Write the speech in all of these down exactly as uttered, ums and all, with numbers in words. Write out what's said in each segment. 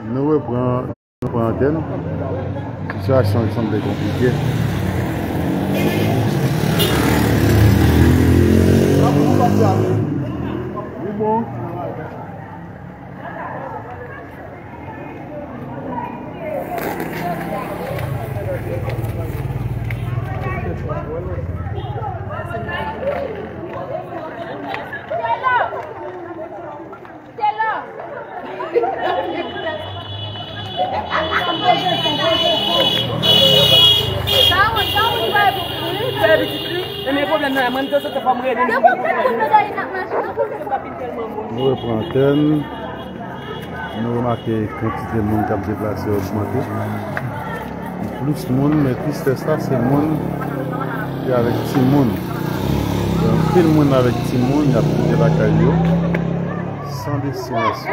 Nou repran, nou pran antèn. Sitiyasyon an sanble konplike. Wi, bon. Nou repran antèn. Nou remake kantite moun k ap deplase ogmante. Plis moun, men tristès la, se moun ki avèk timoun. Gen anpil moun avèk timoun, y ap kite lakay yo san destinasyon.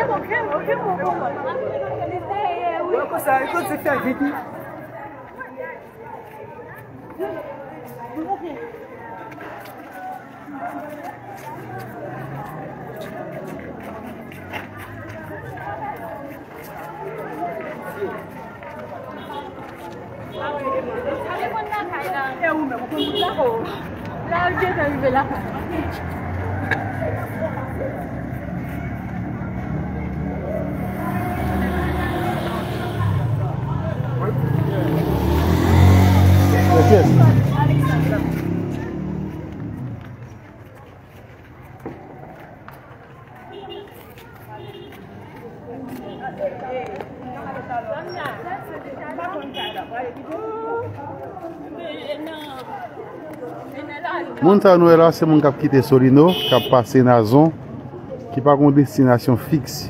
Moun sa nou wè la, se moun k ap kite Solino, k ap pase Nazon, ki pa gen destinasyon fiks.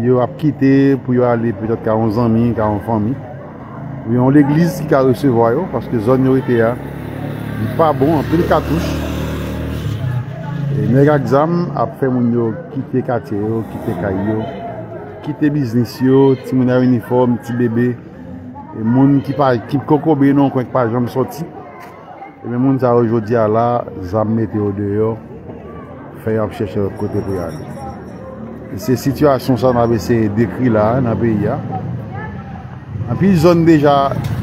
Yo ap kite pou yo ale petèt ka yon zanmi, ka yon fanmi. Ou yon legliz ki ka resevwa yo, paske zòn yo rete a, li pa bon, anpil katouch. E nèg ak zam ap fè moun yo kite katye yo, kite kay yo, kite biznis yo, timoun a inifòm, ti bebe, e moun ki pa, ki kokobe nan yon kwen ki pa janm sòti. Ebyen, moun sa yo jodi a la, zam mete yo deyò, fè y ap chèche lòt kote pou y ale. E se sitiyasyon sa n ap eseye dekri la a, nan peyi a. Anpil zòn deja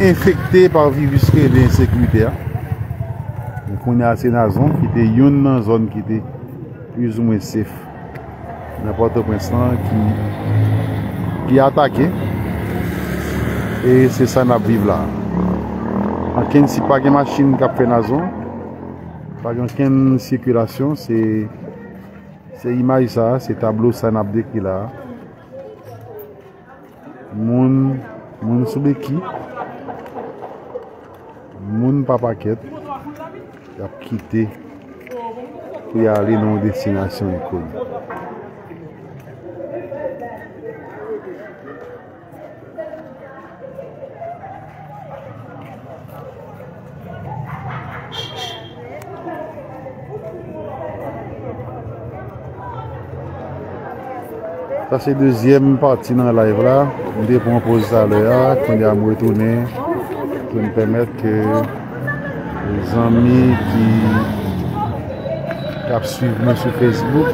enfekte pa viris ke de ensekirite a. Men kounye a, se Nazon ki te youn nan zòn ki te plizoumwen sef nan Pòtoprens lan ki, ki atake. E se sa n ap viv la. Ankenn si pa gen machin k ap fè Nazon, pa gen ankenn sikilasyon, se, se imaj sa, se tablo sa n ap dekri la. Moun, moun sou beki, moun pa pakèt, y ap kite pou y ale nan yon destinasyon enkoni. Sa se dezyèm pati nan live la. M te pran poz talè a, kounye a m retounen pou m pèmèt ke zanmi ki, k ap swiv mwen sou Facebook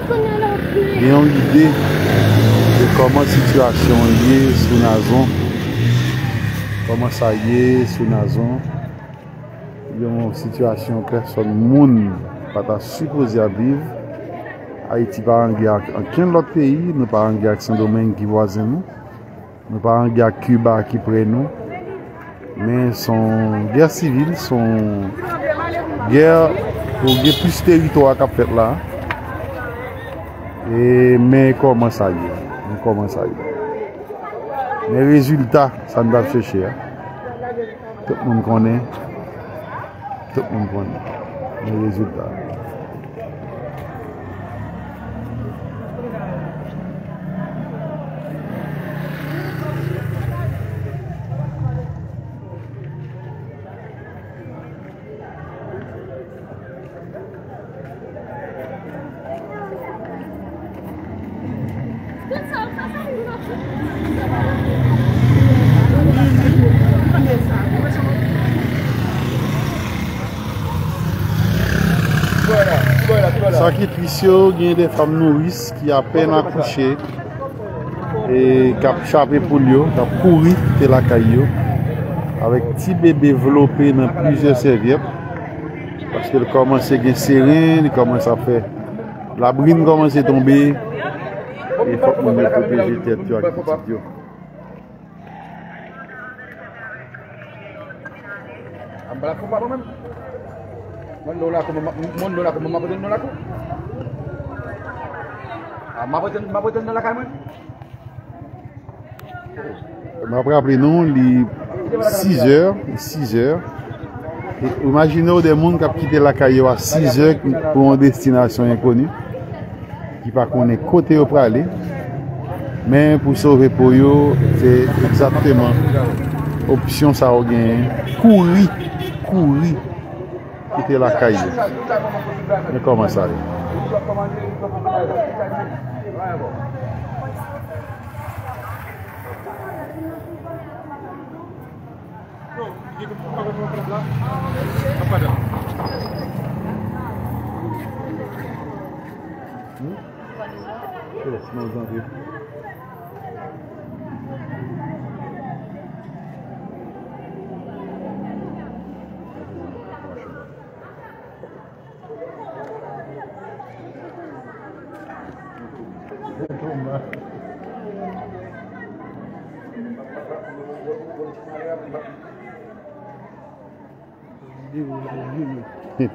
gen yon ide de kòman sitiyasyon an ye sou Nazon, kòman sa ye sou Nazon. Yon sitiyasyon pèsòn moun pa ta sipoze ap viv. Ayiti pa rangè ak ankenn lòt peyi, nou pa rangè ak Sendomeng ki vwazen nou, nou pa rangè ak Kiba ki pre nou. Men s on gè sivil, s on gè pou gen plis teritwa k ap fèt la. E men kòman sa ye, men kòman sa ye. Men rezilta sa n t ap chèche a. Tout moun konnen. Tout moun konnen. Men rezilta. Sa ki tris yo, gen de fanm nouris ki apèn akouche, E k ap chape poul yo, k ap kouri kite lakay yo, avèk ti bebe vlope nan plizyè sèvyèt, paske l kòmanse gen seren, li kòmanse ap fè labrin kòmanse tonbe, e fòk moun yo pwoteje tèt yo ak pitit yo. An ba la kou pa mwen menm. Mwen nou la kou, mwen nou la kou, mwen mwen nou la kou. A mwen mwen mwen nou la kay mwen. M ap raple nou, li sizè, sizè. E imajine w de moun k ap kite lakay yo a sizè pou yon destinasyon enkoni, ki pa konnen kote yo prale. Men pou sove po yo, se egzakteman opsyon sa yo genyen. Kouri, kouri. Kite lakay yo. Men kòman sa ye. Hmm? Yes, nou antre.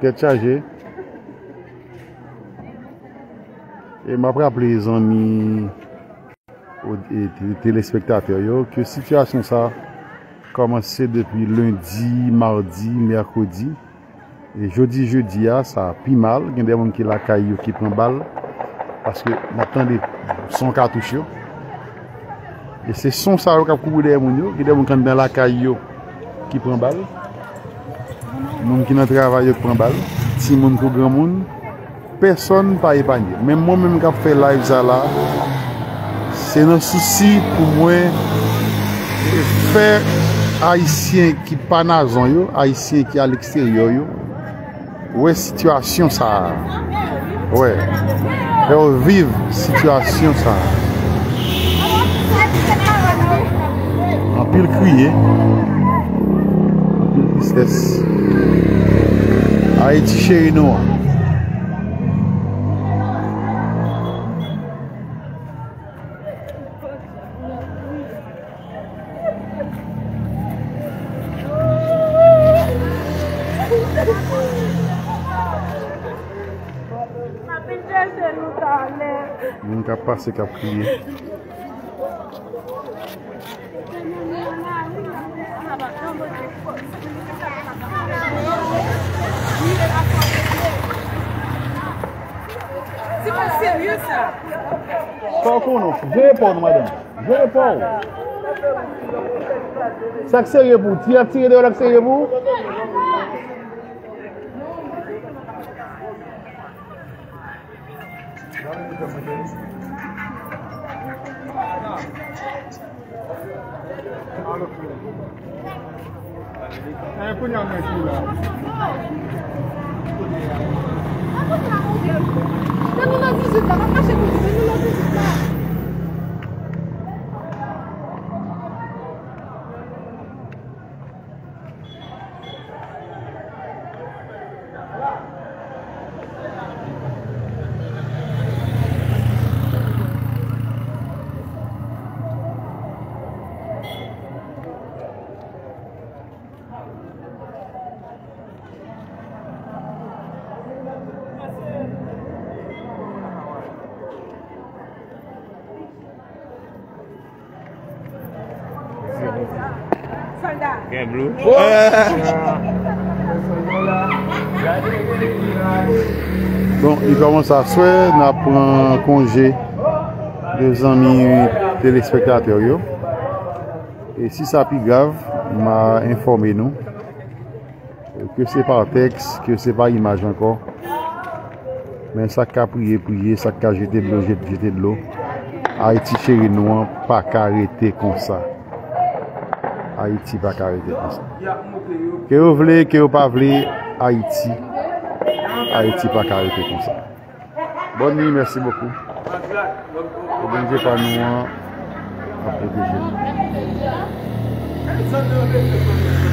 Tèt chaje. E m ap raple zanmi, e, te- telespektatè yo, ke sitiyasyon sa kòmanse depi lendi, madi, mèkredi. E jodi, jedi a, sa pi mal. Gen de moun ki lakay yo ki pran bal, paske n ap tande son katouch yo. E se son sa yo k ap kouri dèyè moun yo. Gen de moun k anndan lakay yo ki pran bal. Moun ki nan travay yo k pran bal. Timoun kou granmoun. Pèsòn pa epanye. Menm mwen menm k ap fè live sa la, se nan sousi pou mwen fè Ayisyen ki pa nazon yo, Ayisyen ki aleksteryè yo, wè sitiyasyon sa a. Wè. Fè yo viv sitiyasyon sa a. Anpil kriye. Anpil tristès. Ayiti cheri nou an. Moun k ap pase, k ap kriye. Se pa serye sa. Sa w konnen, jere pa w non, madanm. Jere pa w. Sa k serye pou ou? Ti ap tire deyò la k serye pou ou? Gen blou. Bon, li kòmanse aswè, n ap pran konje de zanmi telespektatè yo. E si sa pi grav, m a enfòme nou. Ke se pa tèks, ke se pa imaj ankò. Men sa k ka priye, priye, sa k ka jete dlo, jete, jete dlo. Ayiti cheri nou an pa ka rete konsa. Ayiti pa ka rete konsa. Ke yo vle, ke yo pa vle, Ayiti, Ayiti pa ka rete konsa. Bonne nuit, merci beaucoup. Ke Bondye pa nou an Pwoteje nou.